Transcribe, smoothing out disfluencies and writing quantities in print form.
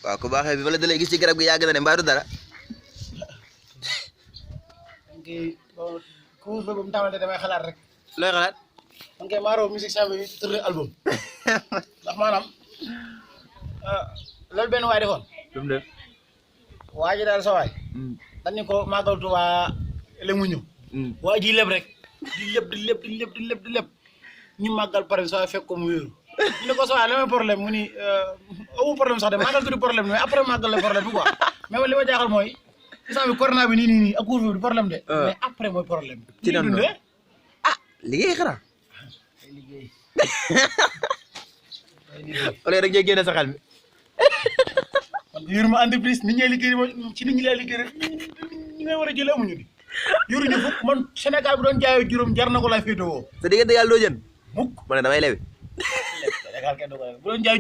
waaw ku baaxee bi ma la dalee gis ci garab gi yàgg na ne mbaa du dara. kii ku ba mu tàmbalee damay xalaat rek. looy xalaat. man kay maaroo musique saa bi tourné album. ndax maanaam loolu benn waay defoon. lu mu def. waa ji daal sa waay. dañ ne ko màggal Tuubaa léegi mu ñëw. waa ji leb rek. di leb ñu màggal pare sa waay fekk ko mu wéeru. ñu ne ko sa waay la may problème mu ni amu problème sax de màggal du problème mais après màggal la problème bi quoi mais li ma jaaxal mooy instant bi corona bi nii ak couvre-feu du problème de. mais après mooy problème bi. ci noonu dundee liggéey xanaa. liggéey. wala rek ngay génne sa xel mi. man yoruma entreprise nit ñee liggéey ci nit ñi lay liggéey rek ñi ngay war a jëlee amuñu di yoruñu fukk man Sénégal bi doon jaayoo juróom jar na ko lay féetewoo. sa diggante yàlla doo jënd. mukk ma ne damay lebi. Sénégal kenn du ko bu doon jaay